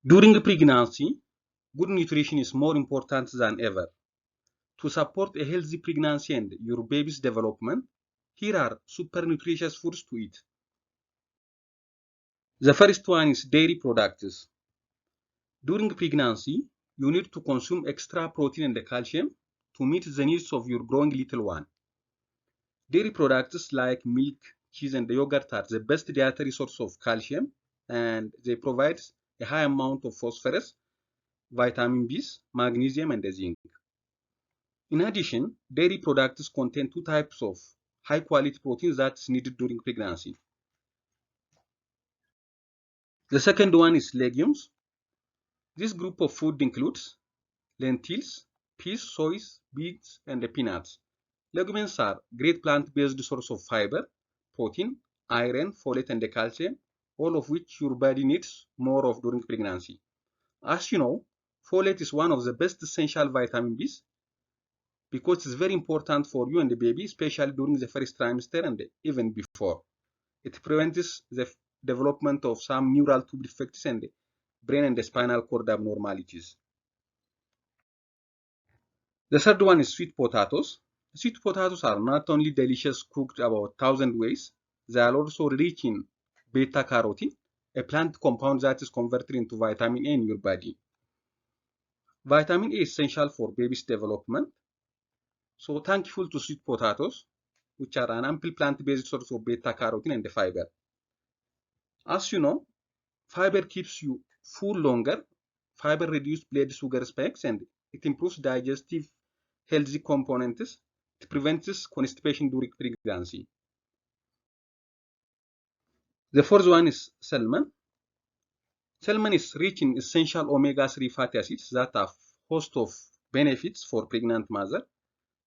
During pregnancy, good nutrition is more important than ever. To support a healthy pregnancy and your baby's development, here are super nutritious foods to eat. The first one is dairy products. During pregnancy, you need to consume extra protein and calcium to meet the needs of your growing little one. Dairy products like milk, cheese, and yogurt are the best dietary source of calcium, and they provide a high amount of phosphorus, vitamin B, magnesium, and zinc. In addition, dairy products contain two types of high-quality proteins that's needed during pregnancy. The second one is legumes. This group of food includes lentils, peas, soy, beans, and peanuts. Legumes are great plant-based source of fiber, protein, iron, folate, and calcium, all of which your body needs more of during pregnancy. As you know, folate is one of the best essential vitamin Bs because it's very important for you and the baby, especially during the first trimester and even before. It prevents the development of some neural tube defects and brain and spinal cord abnormalities. The third one is sweet potatoes. Sweet potatoes are not only delicious cooked about 1,000 ways, they are also rich in beta carotene, a plant compound that is converted into vitamin A in your body. Vitamin A is essential for baby's development, so thankful to sweet potatoes, which are an ample plant-based source of beta carotene and fiber. As you know, fiber keeps you full longer. Fiber reduces blood sugar spikes and it improves digestive healthy components. It prevents constipation during pregnancy. The fourth one is salmon. Salmon is rich in essential omega-3 fatty acids that have host of benefits for pregnant mother.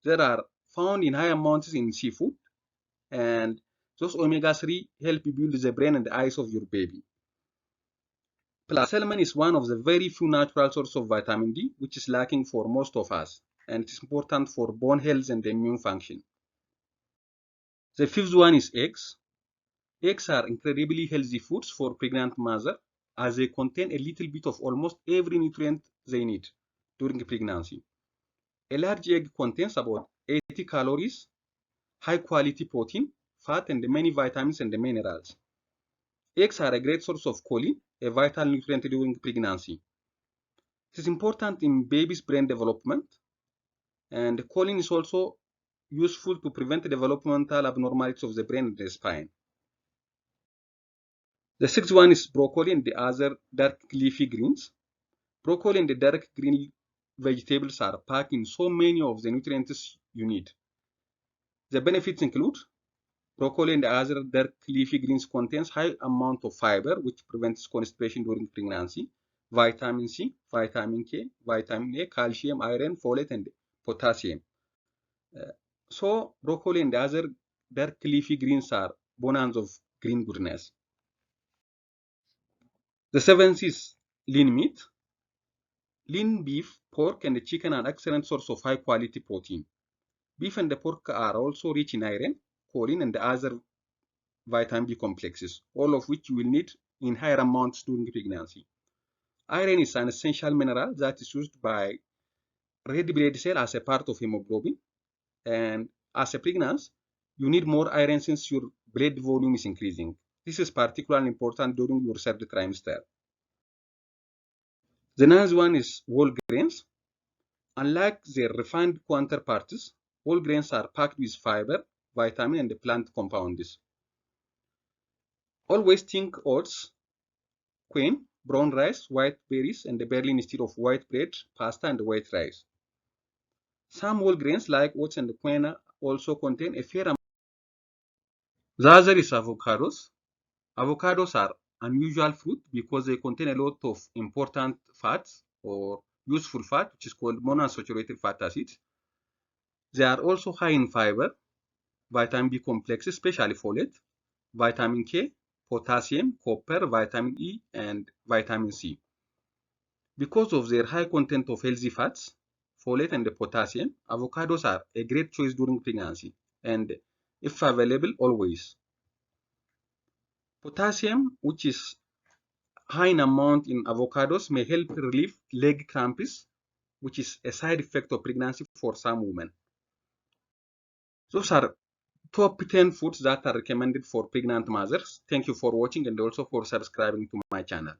They are found in high amounts in seafood, and those omega-3 help build the brain and the eyes of your baby. Plus, salmon is one of the very few natural sources of vitamin D, which is lacking for most of us, and it's important for bone health and immune function. The fifth one is eggs. Eggs are incredibly healthy foods for pregnant mother as they contain a little bit of almost every nutrient they need during pregnancy. A large egg contains about 80 calories, high quality protein, fat, and many vitamins and minerals. Eggs are a great source of choline, a vital nutrient during pregnancy. It is important in baby's brain development, and choline is also useful to prevent developmental abnormalities of the brain and the spine. The sixth one is broccoli and the other dark leafy greens. Broccoli and the dark green vegetables are packed in so many of the nutrients you need. The benefits include broccoli and other dark leafy greens contains high amount of fiber, which prevents constipation during pregnancy, vitamin C, vitamin K, vitamin A, calcium, iron, folate, and potassium. So broccoli and other dark leafy greens are bonanza of green goodness. The seventh is lean meat. Lean beef, pork, and chicken are excellent source of high quality protein. Beef and the pork are also rich in iron, choline, and other vitamin B complexes, all of which you will need in higher amounts during pregnancy. Iron is an essential mineral that is used by red blood cell as a part of hemoglobin, and as a pregnant, you need more iron since your blood volume is increasing. This is particularly important during your third trimester. The next one is whole grains. Unlike their refined counterparts, whole grains are packed with fiber, vitamin, and plant compounds. Always think oats, quinoa, brown rice, white berries, and barley instead of white bread, pasta, and white rice. Some whole grains like oats and quinoa also contain a fair amount. The other is avocados. Avocados are unusual fruit because they contain a lot of important fats or useful fat, which is called monounsaturated fatty acids. They are also high in fiber, vitamin B complexes, especially folate, vitamin K, potassium, copper, vitamin E, and vitamin C. Because of their high content of healthy fats, folate, and potassium, avocados are a great choice during pregnancy and, if available, always. Potassium, which is high in amount in avocados may help relieve leg cramps, which is a side effect of pregnancy for some women. Those are top 10 foods that are recommended for pregnant mothers. Thank you for watching and also for subscribing to my channel.